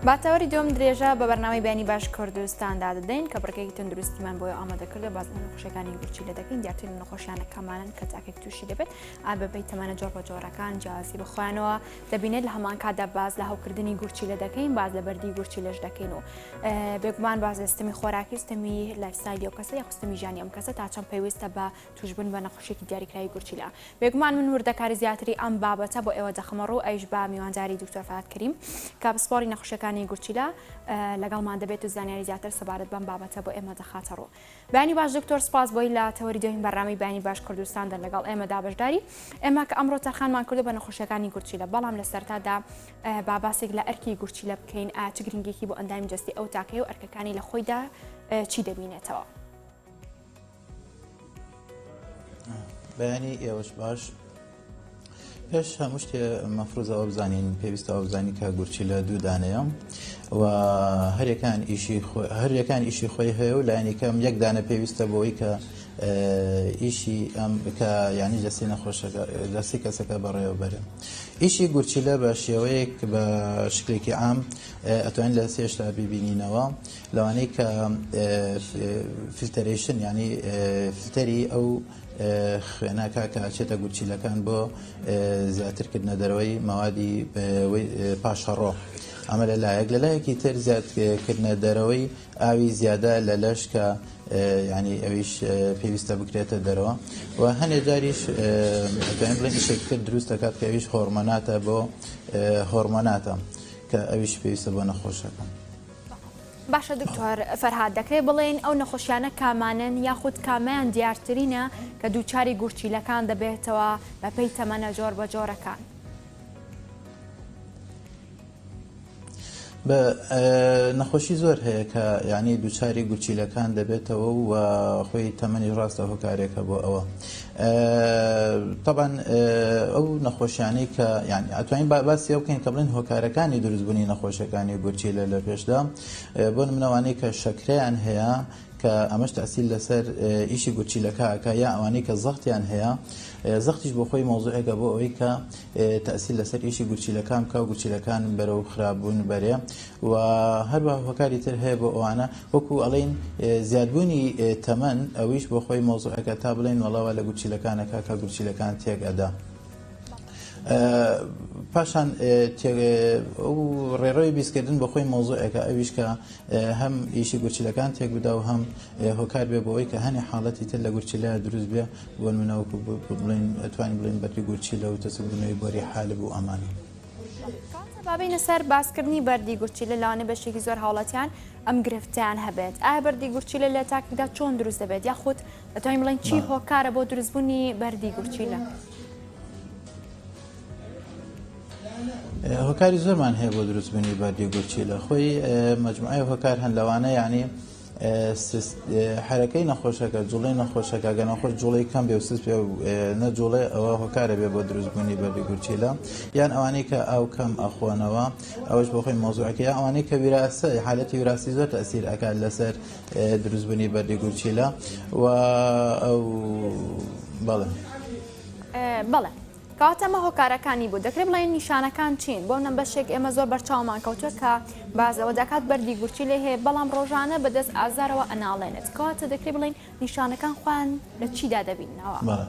با تەوەری دووەم درێژە بە بەرنامەی بەیانی باش کوردستاندا دەدەین کە بڕگەیەکی تەندروستیمان بۆ ئامادە کردو باس لە نەخۆشیەکانی گورچیلە دەکەین دیارترین نەخۆشیانە کامانن کە تاکێک تووشی دەبێت ئا بەپێی تەمەنە جۆر بە جۆرەکان جیاوازی بە خۆیانەوە دەبینێت لە هەمان کاتدا باس لە هەوکردنی گورچیلە دەکەین باس لە بەردی گورچیلەش دەکەین و بێگومان باس لە ستەمی خۆراکی و ستەمی lifestyle ی ئەو کەسە یاخود ستەمی ژیانی ئەم کەسە تا چەند پەیوەستە بە تووشبوون بە نەخۆشیەکی دیاریکراوی گورچیلە. بێگومان من وردەکاری زیاتری ئەم بابەتە بۆ ئێوە دەخەمە ڕوو ئەویش بە میوانداری دکتۆر فەرهاد کەریم کە پسپۆڕی نەخۆشیەکانی گورچیلە لەگەڵمان دەبێت و زانیاری زیاتر سەبارەت بەم بابەتە بۆ ئێمە دەخاتە ڕوو. بەیانی باش دکتۆر سپاس بۆی لە تەوەری دووەمین بەرنامەی بەیانی باش کوردستاندا لەگەڵ ئێمەدا بەشداری ئێمە کە ئەمڕۆ تەرخانمان کردو بە نەخۆشیەکانی گورچیلە بەڵام لە سەرتادا با باسێک لە ئەرکی گورچیلە بکەین ئا چ گرنگێکی بۆ ئەندامی جەستی ئەو تاکەیە و ئەرکەکانی لە خۆیدا چی دەبینێتەوە. بەیانی ئێوەش باش پێش هەموو شتێ مەفروزە ئەوە بزانین پێویستە ئەوە بزانین کە گورچیلە دوو دانەیە و هەرەکان ئیشی هەریەکان ئیشی خۆی هەیە و لایەنی کەم یەک دانە پێویستە بۆی کە ئیشی ئەم کە ینی جەستی نەخۆشەکە جەستی کەسەکە بەڕێوەبەرێ ئیشی گورچیلە بە شێوەیەک بە شکلێکی عام ئەتوانین لە سێشتا ببینینەوە لەوانەی کە filtration یانی فلتەری ئەو خوێنەکە کە ئەچێتە گورچیلەکان بۆ زیاتر کردنە دەرەوەی مەوادی پاشەڕۆ ئەمە لە لایەک لە لایەکی تر زیادکردنە دەرەوەی ئاوی زیادە لە لەش کە ینی ئەویش پێویستە بکرێتە دەرەوە و هەنێ جاریش دەتوانین بڵێن ئیشێک تر دروست دەکات کە ئەویش هۆرمۆناتە بۆ هۆرمۆناتە کە ئەویش پێویستە بۆ نەخۆشەکە. باشە دکتۆر فەرهاد دەکرێت بڵێین ئەو نەخۆشیانە کامانەن یاخود کامیان دیارترینە کە دووچاری گورچیلەکان دەبێتەوە بەپێی تەمەنە جۆر بە جۆرەکان؟ بە نەخۆشی زۆر هەیە کە یعنی دووچاری گورچیلەکان دەبێتەوە و خۆی تەمەنی ڕاستە هۆکارێکە بۆ ئەوە تەبعەن ئەو نەخۆشیانەی کە یانی ئەتوانین باسی ئەو بکەین کە بڵێن هۆکارەکانی دروستبوونی نەخۆشیەکانی گورچیلە لە پێشدا بۆ نمونەوانەی کە شەکرەیان هەیە کە ئەمەش تەسیل لەسەر ئیشی گورچیلەکە ئەکا یا ئەوانەی کە زەختیان هەیە زەختیش بۆ خۆی مەوزوعێکە بۆ ئەوەی کە تەسیل لەسەر ئیشی گورچیلەکان بکە و گورچیلەکان بەرەو خراپبوون بەرێ و هەروە هۆکاری تر هەیە بۆ ئەوانە وەکو ئەڵێین زیادبوونی تەمەن ئەویش بۆ خۆی مەوزوعێکە تا بڵێین وەڵا وا لە گورچیلەکان ئەکا کە گورچیلەکان تێک ئەدا. پاشان ئەو ڕێڕەوی بیسکردن بۆ خۆی مەوزوعێکە ئەویش کە هەم ئیشی گورچیلەکان تێک بدا و هەم هۆکار بێ بۆ ئەوەی کە هەنێ حاڵەتی تر لە گورچیلە دروست بێ بۆ نمونە وەکو بڵێن ئەتوانین بڵێن بەردی گورچیلە و تەسکبوونەوەی بۆری حالب و ئەمانە. کەواتە با بێینە سەر باسکردنی بەردی گورچیلە، لەوانەیە بەشێکی زۆر هاوڵاتیان ئەم گرفتەیان هەبێت، ئایا بەردی گورچیلە لە تاکێکدا چۆن دروست دەبێت یاخود دەتوانین بڵێین چی هۆکارە بۆ دروستبوونی بەردی گورچیلە؟ هۆکاری زۆرمان هەیە بۆ دروستبوونی بەردی گورچیلە خۆی مجموعەی هۆکار هەن لەوانە یعنی حەرەکەی نەخۆشەکە، جوڵەی نەخۆشەکە، گەر نەخۆش جوڵەی کەم بێ و سست بێ و نەجوڵێ ئەوە هۆکارە بێ بۆ دروستبوونی بەردی گورچیلە، یان ئەوانەی کە ئاو کەم ئەخۆنەوە ئەوەش بۆ خۆی مەوزوعێکە، یان ئەوانەی کە ویراسە حالەتی ویراسی زۆر تەئسیر ئەکات لەسەر دروستبوونی بەردی گورچیلە و ئەو بەڵێ. بەڵێ. کەواتە ئەمە هۆکارەکانی بوو، دەکرێت بڵێین نیشانەکان چین؟ بۆ نمونە بەشێک ئێمە زۆر بەرچاومان کەوتووە کە باس لەوە دەکات بەردی گورچیلەی هەیە بەڵام ڕۆژانە بەدەست ئازارەوە ئەناڵێنێت، کەواتە دەکرێت بڵێین نیشانەکان خۆیان لە چیدا دەبیننەوە؟ بەڵێ.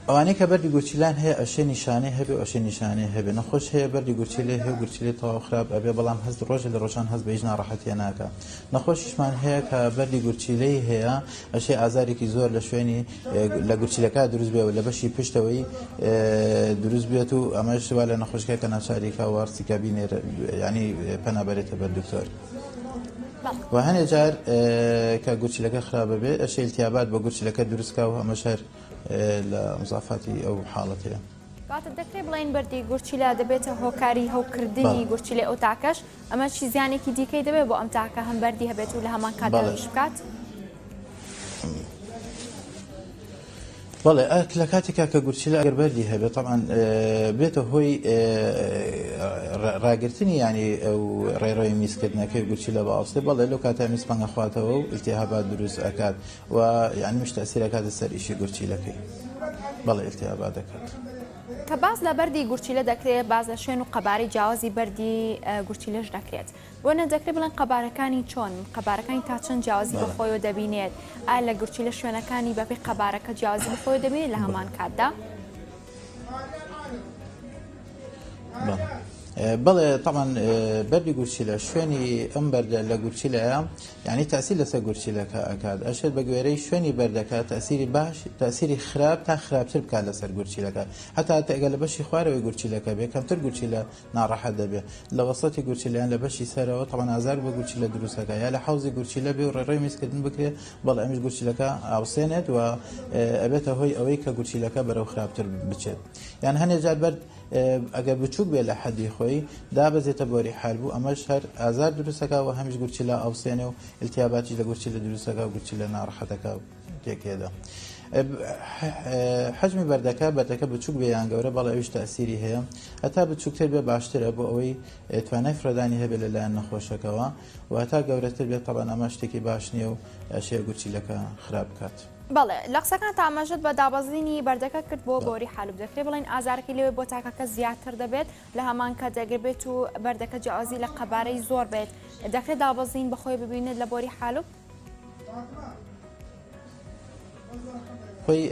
ئەوانەی کە بەردی گورچیلان هەیە ئەشێ نیشانەی هەبێ و ئەشێ نیشانەی هەبێ نەخۆش هەیە بەردی گورچیلەی هەیە و گورچیلەی تەواو خراپ ئەبێ بەڵام هەست ڕۆژێ لە ڕۆژان هەست بە هیچ ناڕەحەتیە ناکا نەخۆشیشمان هەیە کە بەردی گورچیلەی هەیە ئەشێ ئازارێکی زۆر لە شوێنی لە گورچیلەکە دروست بێ و لە بەشی پشتەوەی دروست بێت و ئەمەش وا لە نەخۆشەکە کە ناچاریکە وارسیکە بینێر ینی پەنا بەرێتە بەر دکتۆر. و هەنێ جار کە گورچیلەکە خراپە بێ ئەشێ التیابات بە گورچیلەکە دروستکا و ئەمەش هەر لە مزافاتی ئەو حاڵەتەیە. کەواتە دەکرێت بڵێین بەردی گورچیلە دەبێتە هۆکاری هەوکردنی گورچیلەی ئەو تاکەش، ئەمە چی زیانێکی دیکەی دەبێت بۆ ئەم تاکە هەم بەردی هەبێت و لە هەمان کاتدا ئیش بکات؟ بەڵێ ئەک لە کاتێکا کە گورچیلە ئەگەر بەردی هەبێت تەبعەن بێتە هۆی ڕاگرتنی ینی ئەو ڕێڕەوی میزکردنەکەی گورچیلە باوەستێ بەڵێ لەو کاتە میز پەنگەخواتەوە و التهابات دروست ئەکات و یعنی مش تەسیر ئەکاتە سەر ئیشی گورچیلەکەی بەڵێ التهابات دەکات. کە باس لە بەردی گورچیلە دەکرێت باس لە شوێن و قەبارەی جیاوازی بەردی گورچیلەش دەکرێت. بۆ نە دەکرێت بڵێن قەبارەکانی چۆن؟ قەبارەکانی تا چەند جیاوازی بە خۆیەوە دەبینێت؟ ئایا لە گورچیلە شوێنەکانی بەپێی قەبارەکە جیاوازی بە خۆیەوە دەبینێت لە هەمان کاتدا؟ بەڵێ تاوان بەردی گورچیلە شوێنی ئەم بەردە لە گورچیلەیە یعنی تاسی لەسەر گورچیلەکە ئەکات ئەشێت بە گوێرەی شوێنی بەردەکە تاسیری باش تاسیری خراپ تا خراپتر بکات لەسەر گورچیلەکە هەتا تێگە لە بەشی خوارەوەی گورچیلەکە بێ کەمتر گورچیلە ناڕەحەت دەبێ لە وەسەتی گورچیلە یان لە بەشی سەرەوە تەبعەن ئازار بۆ گورچیلە دروستەکە یا لە حەوزی گورچیلە بێ و ڕێڕەوی میزکردن بکرێ بەڵێ ئەمیش گورچیلەکە ئاوسێنێت و ئەبێتە هۆی ئەوەی کە گورچیلەکە بەرەو خراپتر بچێت یان هەنێ جار بەرد ئەگەر بچووک بێ لە حەدی خۆی دابەزێتە بۆری حالب و ئەمەش هەر ئازار دروستەکە و هەمیش گورچیلە ئاوسێنێ و التیاباتیش لە گورچیلە دروستەکە و گورچیلە ناڕەحەتەکە تێکێدا. حەجمی بەردەکە بەردەکە بچوک بێ یان گەورە بەڵێ ئەویش تەئسیری هەیە هەتا بچوکتر بێ باشترە بۆ ئەوەی توانای فرەدانی هەبێت لەلایەن نەخۆشەکەوە و هەتا گەورەتر بێت تەبعەن ئەمە شتێکی باش نییە و ئەشێ گورچیلەکە خراپ بکات. بەڵێ لە قسەکانتا ئاماژەت بە دابەزینی بەردەکە کرد بۆ بۆری حالب دەکرێت بڵێین ئازارەکەی لەوێ بۆ تاکەکە زیاتر دەبێت لە هەمان کات ئەگەر بێت و بەردەکە جیاوازی لە قەبارەی زۆر بێت دەکرێت دابەزین بەخۆی ببینێت لە بۆری حالب؟ خۆی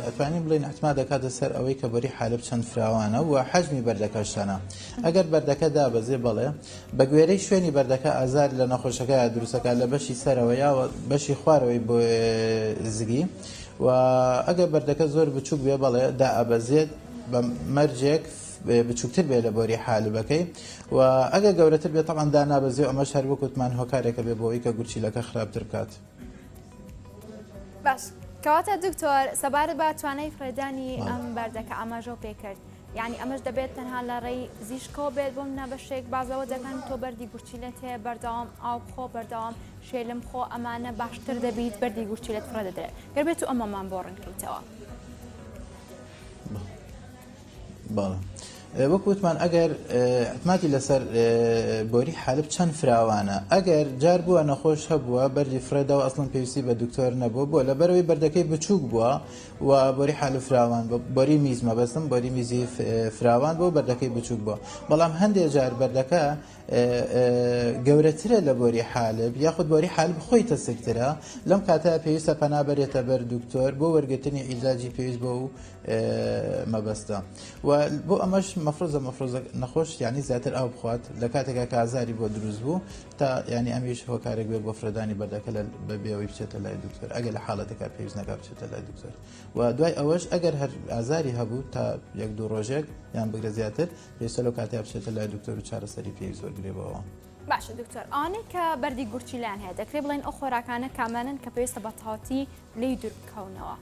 ئەتوانین بڵێن اعتماد دەکاتە سەر ئەوەی کە بەری حالب چەند فراوانە و حەجمی بەردەکەش چەنە ئەگەر بەردەکە دابەزێ بەڵێ بە گوێرەی شوێنی بەردەکە ئازار لە نەخۆشەکە دروستەکە لە بەشی سەرەوە یا بەشی خوارەوەی بۆ زگی و ئەگەر بەردەکە زۆر بچوک بێ بەڵێ دائەبەزێت بە مەرجێک بچووکتر بێ لە بۆری حالبەکەی و ئەگەر گەورەتر بێت تەبعەن دانابەزێ و ئەمەش هەر وەک وتمان هۆکارێکە بێ بۆ ئەوەی کە گورچیلەکە خراپتر بکات. باش کەواتە دکتۆر سەبارەت بە توانای فڕێدانی ئەم بەردەکە ئاماژەو پێکرد یعنی ئەمەش دەبێت تەنها لە ڕێی پزیشکەوە بێت بۆم نە بەشێک بازەوە دەکەن تۆ بەردی گورچیلەت هەیە بەردەوام ئاو بخۆ بەردەوام شێلم خۆ ئەمانە باشتر دەبیت بەردی گورچیلەت فڕێ دەدرێت گەر بێت و ئەمەمان بۆ ڕوونکەیتەوە. بەڵێ وەک وتمان ئەگەر اعتمادی لەسەر بۆری حالب چەند فراوانە ئەگەر جار بووە نەخۆش هەبووە بەردی فرێداوە ئەسڵەن پێویستی بە دکتۆر نەبووە بۆ لە بەرەوەی بەردەکەی بچووک بووە و بۆری حالب فراوان بۆ بۆری میز مەبەستم بۆری میزی فراوان بۆ بەردەکەی بچووک بووە بەڵام هەندێک جار بەردەکە گەورەترە لە بۆری حالب یاخود بۆری حالب خۆی تەسکترە لەم کاتە پێویستە پەنا بەرێتە بەر دکتۆر بۆ وەرگرتنی عیلاجی پێویست بۆ و مەبەستە و بۆ ئەمەش مەفرۆزە مەفرۆزە نەخۆش یعنی زیاتر ئاو بخوات لە کاتێکا کە ئازاری بۆ دروست بوو تا ینی ئەمیش هۆکارێک بێت بۆ فرەدانی بەردەکە لە بەبێەوەی بچێتە لای دکتۆر ئەگەر لە حاڵەتێکا پێویست نەکا بچێتە لای دکتۆر و دوای ئەوەش ئەگەر هەر ئازاری هەبوو تا یەک دوو ڕۆژێک یان بگرە زیاتر پێویستە لەو کاتەیا بچێتە لای دکتۆر و چارەسەری پێویست وەرگرێ بۆ ئەوە. باشە دکتۆر ئەوانەی کە بەردی گورچیلەیان هەیە دەکرێت بڵێن ئەو خۆراکانە کامانەن کە پێویستە بە تەواوەتی لێی دوور بکەونەوە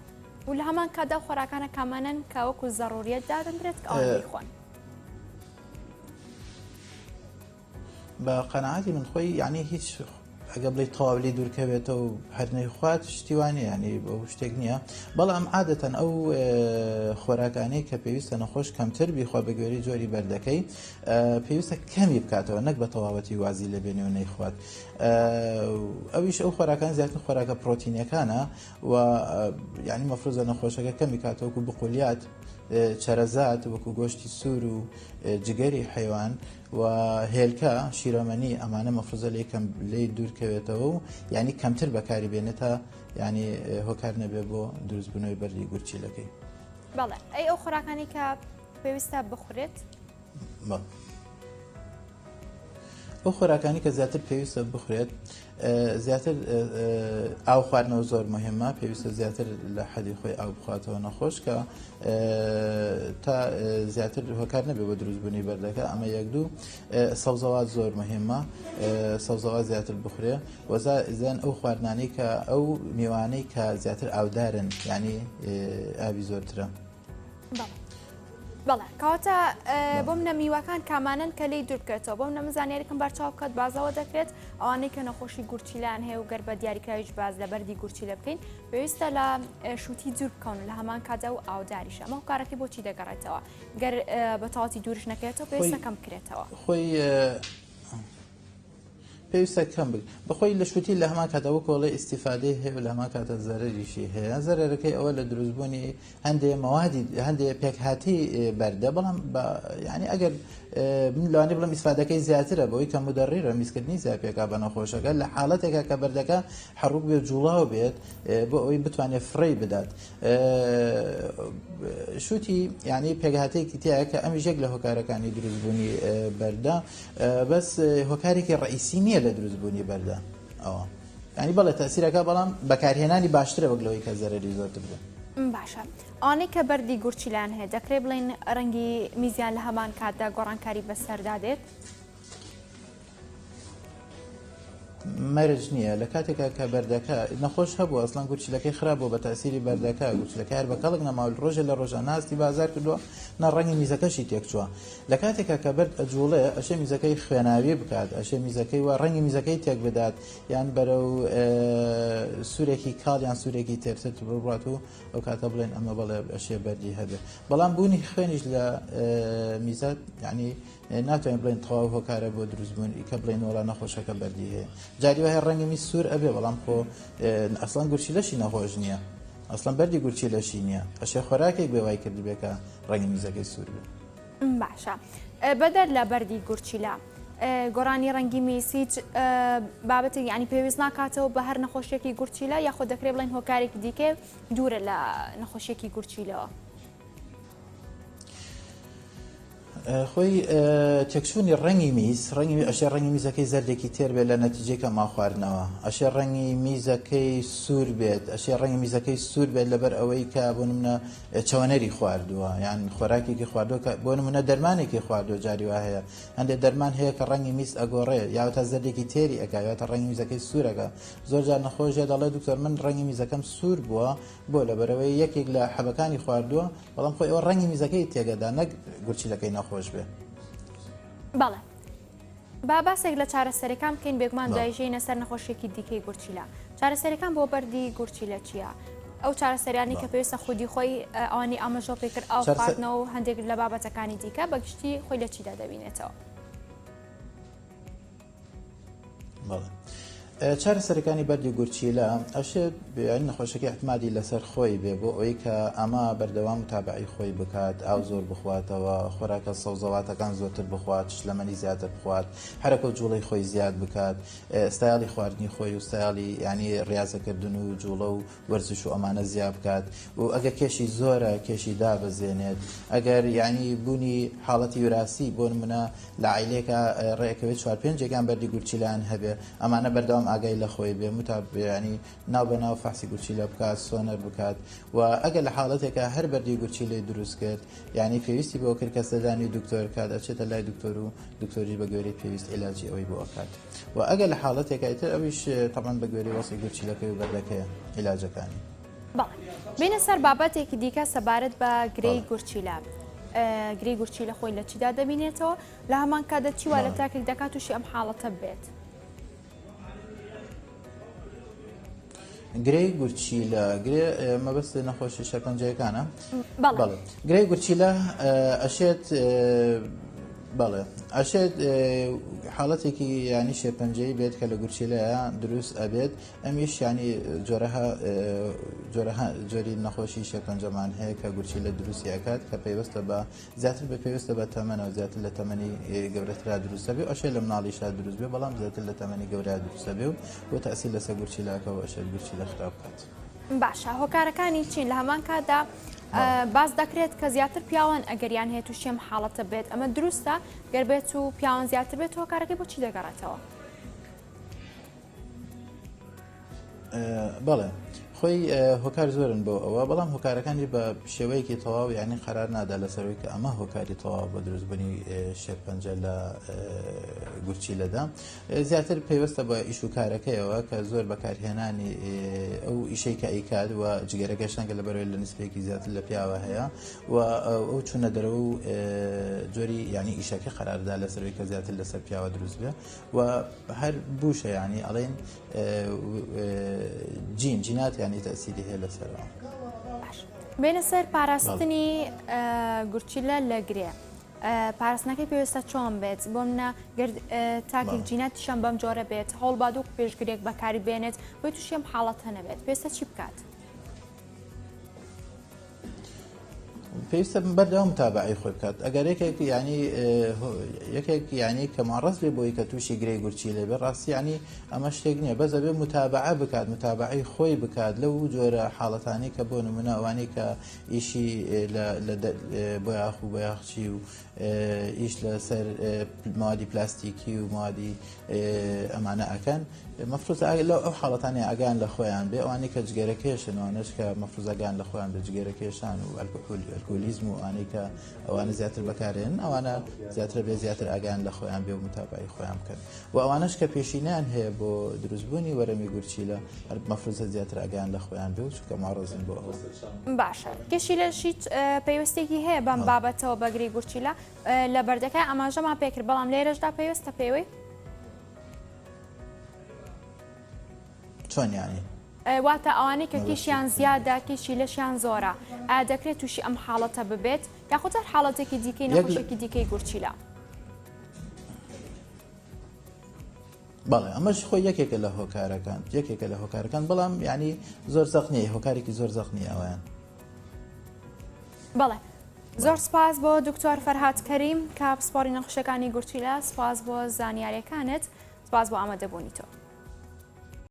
و لە هەمان کاتدا ئەو خۆراکانە کامانەن کە وەکو زەڕوریەت دادەندرێت کە ئەوان بیخۆن؟ بە قەناعەتی من خۆی یعنی هیچ ئەگە بڵێ تەواو لێ دوورکەوێتەوە و هەر نەیخوات شتی وانە ینی بۆ شتێک نییە بەڵام عادەتەن ئەو خۆراکانەی کە پێویستە نەخۆش کەمتر بیخوا بە گوێری جۆری بەردەکەی پێویستە کەمی بکاتەوە نەک بە تەواوەتی وازی لێ بێنێ و نەیخوات ئەویش ئەو خۆراکان زیاتر خۆراکە پرۆتینەکانە و یعنی مەفروزە نەخۆشەکە کەمی کاتەوەکو بقولیات چەرەزات وەکو گۆشتی سوور و جگەری حیوان و هێلکە، شیرەمەنی، ئەمانە مەفروزە لێی کەم لێی دوور کەوێتەوە و یانی کەمتر بەکاری بێنێت تا یانی هۆکار نەبێ بۆ دروستبوونەوەی بەردی گورچیلەکەی. بەڵێ ئەی ئەو خۆراکانەی کە پێویستە بخورێت؟ بەڵێ. ئەو خۆراکانی کە زیاتر پێویستە بخورێت زیاتر ئاو خواردنەوە زۆر مهمە پێویستە زیاتر لە حەدی خۆی ئاو بخواتەوە نەخۆش کە تا زیاتر هۆکار نەبێ بۆ دروستبوونی بەردەکە ئەمە یەک دوو سەوزەوات زۆر مهمە سەوزەوات زیاتر بخورێ وەزا زیان ئەو خواردنانەی کە ئەو میوانەی کە زیاتر ئاودارن ینی ئاوی زۆرترە. بەڵێ کەواتە بۆ منە میوەکان کامانەن کە لی دوور بکرێتەوە بۆم نەمە زانیاریکم بەرچاو بکات بازەوە دەکرێت ئەوانەی کە نەخۆشی گورچیلان هەیە و گەر بە دیاریکراویش باز لە بەردی گورچیلە بکەین پێویستە لە شووتی دوور بکەون لە هەمان کاتدا و ئاوداریش ئەمە هۆکارەکەی بۆچی دەگەڕێتەوە گەر بە تەواوەتی دوورش نەکرێتەوە پێویستە کەم بکرێتەوە خۆی. پێویستە کەم بک بەخۆی لە شوتی لە هەمان کاتە وەکۆڵێ ئیسیفادەی هەیە و لە هەمان کاتە زەرەریشی هەیە زەرەرەکەی ئەوە لە دروستبوونی هەندێ مەوادی هەندێ پێکهاتەی بەردە بەڵام یعنی ئەگەر من لەوانەیە بڵێم ئیسفادەکەی زیاترە بەوەی کە مدەڕیرە میزکردنی زیاد پێکا بە نەخۆشەکە لە حاڵەتێکا کە بەردەکە حڕوک بێ جوڵاو بێت بۆ ئەوەی بتوانێت فڕێی بدات شوتی یعنی پێکهاتەیەکی تایە کە ئەمیش یەک لە هۆکارەکانی دروستبوونی بەردە بەس هۆکارێکی ڕئیسی نییە لە دروستبوونی بەردە ئەوە یانی بەڵێ تەئسیرەکە بەڵام بەکارهێنانی باشترە وەک لەوەی کە زەرەری زۆرتر بێ. باشە ئەوانەی کە بەردی گورچیلەیان هەیە دەکرێ بڵێین ڕەنگی میزیان لە هەمان کاتدا گۆڕانکاری بەسەردا دێت؟ مەرج نییە لە کاتێکا کە بەردەکە نەخۆش هەبوو ئەسڵەن گورچیلەکەی خراپ بوو بە تەئسیری بەردەکە گورچیلەکە هەر بە کەڵک نەماوە ڕۆژێ لە ڕۆژان ناستی بازار کردووە نە ڕەنگی میزەکەشی تێکچووە لە کاتێکا کە بەرد ئەجوڵێ ئەشێ میزەکەی خوێناوی بکات ئەشێ میزەکەی وە ڕەنگی میزەکەی تێک بدات یان بەرەو سوورێکی کاڵ یان سوورێکی تێرتر بڕات و ئەو کاتە بڵێن ئەمە بەڵێ ئەشێ بەردی هەبێ بەڵام بوونی خوێنیش لە میزە یعنی ناتوانین بڵێن تەواو هۆکارە بۆ دروستبوون کە بڵێن وەڵا نەخۆشەکە بەردی هەیە جاری وایە ڕەنگی میز سوور ئەبێ بەڵام خۆ ئەسڵەن گورچیلەشی نەخۆش نییە ئەسڵەن بەردی گورچیلەشی نییە ئەشێ خۆراکێک بێ وای کردبێ کە ڕەنگی میزەکەی سوور بێ. باشە بەدەر لە بەردی گورچیلە گۆڕانی ڕەنگی میز هیچ بابەتێک یانی پێویست ناکاتەوە بە هەر نەخۆشیەکی گورچیلە یاخود دەکرێت بڵێن هۆکارێکی دیکە دوورە لە نەخۆشیەکی گورچیلەوە؟ خۆی تێکچوونی ڕەنگی میز ڕەنگی ئەشێ ڕەنگی میزەکەی زەردێکی تێر بێت لە نەتیجەی کەم خواردنەوە ئەشێ ڕەنگی میزەکەی سوور بێت ئەشێ ڕەنگی میزەکەی سوور بێت لەبەر ئەوەی کە بۆ نمونە چەوەنەری خواردووە یان خۆراکێکی خواردووە کە بۆ نمونە دەرمانێکی خواردووە جاری وا هەیە هەندێک دەرمان هەیە کە ڕەنگی میز ئەگۆڕێ یاوە تا زەردێکی تێری ئەکا یاوە تا ڕەنگی میزەکەی سوورەکە زۆر جار نەخۆشیە دەڵێ دکتۆر من ڕەنگی میزەکەم سوور بووە بۆ لەبەرەوەی یەکێک لە حەبەکانی خواردووە بەڵام خۆی ئەوە ڕەنگی میزەکەی تێگەدا نەک گورچیلەکەی نەخۆش بێ. بەڵێ با باسێک لە چارەسەرەکان بکەین بێگومان دوای ژێینە سەر نەخۆشیەکی دیکەی گورچیلە چارەسەرەکان بۆ بەردی گورچیلە چییە؟ ئەو چارەسەریانی کە پێویستە خودی خۆی ئەوانی ئاماژە پێکرد ئاو خواردنەوە و هەندێک لە بابەتەکانی دیکە بەگشتی خۆی لە چیدا دەبینێتەوە؟ بەڵێ چارەسەرەکانی بەردی گورچیلە ئەشێت یانی نەخۆشەکە اعتمادی لەسەر خۆی بێ بۆ ئەوەی کە ئەمە بەردەوام متابعی خۆی بکات ئاو زۆر بخواتەوە خۆراکە سەوزەواتەکان زۆرتر بخوات شلەمەنی زیاتر بخوات حرەکە و جوڵەی خۆی زیاد بکات ستایلی خواردنی خۆی و ستایلی ینی ڕاضەکردن و جوڵە و وەرزش و ئەمانە زیا بکات و ئەگەر کێشی زۆرە کێشی دابەزێنێت ئەگەر یعنی بوونی حاڵەتی وراسی بۆ نمونە لە عایلەیەکا ڕێئەکەوێ چوار پێنجێکیان بەردی گورچیلەیان هەبێ ئەمانە بەردەوام ئاگای لە خۆی بێ متاب یانی ناو بە ناو فەحسی گورچیلە بکات سۆنەر بکات و ئەگەر لە حاڵەتێکا هەر بەردی گورچیلەی دروست کرد یانی پێویستی بەوە کرد کە سەردانی دکتۆر کات ئەچێتە لای دکتۆر و دکتۆریش بە گوێرەی پێویست عیلاجی ئەوەی بۆ ئەکات و ئەگەر لە حاڵەتێکا ئیتر ئەویش تەبعەن بە گوێرەی وەزعی گورچیلەکەی و بەردەکەیە عیلاجەکانی. بەڵێ بینە سەر بابەتێکی دیکە سەبارەت بە گرێی گورچیلە. گرێی گورچیلە خۆی لە چیدا دەبینێتەوە لە هەمان کاتدا چی وا لە تاکێک دەکات تووشی ئەم حاڵەتە بێت؟ گرێی گورچیلە گرێ مەبەست نەخۆشی شێرپەنجەیەکانە بەڵێ گرێی گورچیلە ئەشێت بەڵێ ئەشێت حاڵەتێکی ینی شێرپەنجەی بێت کە لە گورچیلەیە دروست ئەبێت ئەمیش یانی جۆرەها جۆرەها جۆری نەخۆشی شێرپەنجەمان هەیە کە گورچیلە دروستی ئەکات کە پەیوەستە بە زیاتر بە پێویستە بە تەمەنەوە زیاتر لە تەمەنی گەورەترا دروستە بێ ئەشێ لە مناڵیشا دروست بێ بەڵام زیاتر لە تەمەنی گەورە دروستە بێ و بۆ تەئسیر لەسەر گورچیلەکەەوە ئەشێت گورچیلە خراپ بکات. باشە هۆکارەکانی چین لە هەمان کاتدا باس دەکرێت کە زیاتر پیاوان ئەگەریان هەیە تووشی ئەم حاڵەتە بێت ئەمە دروستە گەر بێت و پیاوان زیاتر بێت هۆکارەکەی بۆچی دەگەڕێتەوە؟ بەڵێ خۆی هۆکار زۆرن بۆ ئەوە بەڵام هۆکارەکانی بە شێوەیەکی تەواو یعنی قرار نادا لەسەرەوەی کە ئەمە هۆکاری تەواو بۆ دروستبوونی شێرپەنجە لە گورچیلەدا زیاتر پەیوەستە بە ئیش و کارەکەیەوە کە زۆر بەکارهێنانی ئەو ئیشەی کە ئەیکات و جگەرەکەش ڕەنگە لە بەرەوەی لە نسبەیەکی زیاتر لە پیاوە هەیە و ئەو چوونە دەرەوە و جۆری یعنی ئیشەکە قەراردا لەسەرەوەی کە زیاتر لەسەر پیاوە دروست بێ و هەر بووشە یانی ئەڵێن جین جینات ینی تەسیری هەیە لەسەرەوە. باش بێنە سەر پاراستنی گورچیلە لە گرێ. پاراستنەکەی پێویستە چۆن بێت بۆ منە گەر تاکێک جیناتیشان بەم جۆرە بێت هەوڵ با دوو پێشگرێک بەکاری بێنێت بۆی تووشی ئەم حاڵەتە نەبێت پێویستە چی بکات؟ پێویستە بەردەوام متابعەی خۆی بکات ئەگەر یەکێک ینی یەکێک ینی کە ماڕەز بێ بۆی کە تووشی گرێی گورچیلە بێ ڕاستی ینی ئەمە شتێک نییە بەس ئەبێ متابعە بکات متابعەی خۆی بکات لەو جۆرە حاڵەتانی کە بۆ نمونە ئەوانەی کە ئیشی لە بۆیاخ و بۆیاخچی و ئیش لەسەر موادی پلاستیکی و موادی ئەمانە ئەکەن مەفروزە لەو ئەو حاڵەتانەی ئاگایان لە خۆیان بێ ئەوانەی کە جگەرە کێشن ئەوانەش کە مەفروزە ئاگایان لە خۆیان بێ جگەرە کێشان و ئەلکحول ئەلکۆلیزم و ئەوانەی کە ئەوانە زیاتر بەکارێن ئەوانە زیاتر بێ زیاتر ئاگایان لە خۆیان بێ و متابعی خۆیان بکەن و ئەوانەش کە پێشینیان هەیە بۆ دروستبوونی وەرەمی گورچیلە هەر مەفروزە زیاتر ئاگایان لە خۆیان بێ و چونکە ماڕزن بۆ ئەوە. باشە کێشی لەش هیچ پەیوەستێکی هەیە بەم بابەتەوە بەگری گورچیلە لە بەردەکە ئاماژەمان پێکرد بەڵام لێرەشدا پەیوەستە پێوەی؟ چۆن یانی؟ واتە ئەوانەی کە کێشیان زیادە کێشی لەشیان زۆرە ئایا دەکرێت تووشی ئەم حاڵەتە ببێت یاخود هەر حاڵەتێکی دیکەی نەخۆشێکی دیکەی گورچیلە؟ بەڵێ ئەمەش خۆی یەکێکە لە هۆکارەکان یەکێکە لە هۆکارەکان بەڵام یعنی زۆر زەق نییە هۆکارێکی زۆر زەق نییە ئەویان. بەڵێ زۆر سپاس بۆ دکتۆر فەرهاد کەریم کە پسپۆڕی نەخۆشیەکانی گورچیلە سپاس بۆ زانیاریەکانت سپاس بۆ ئامادەبوونی تۆ.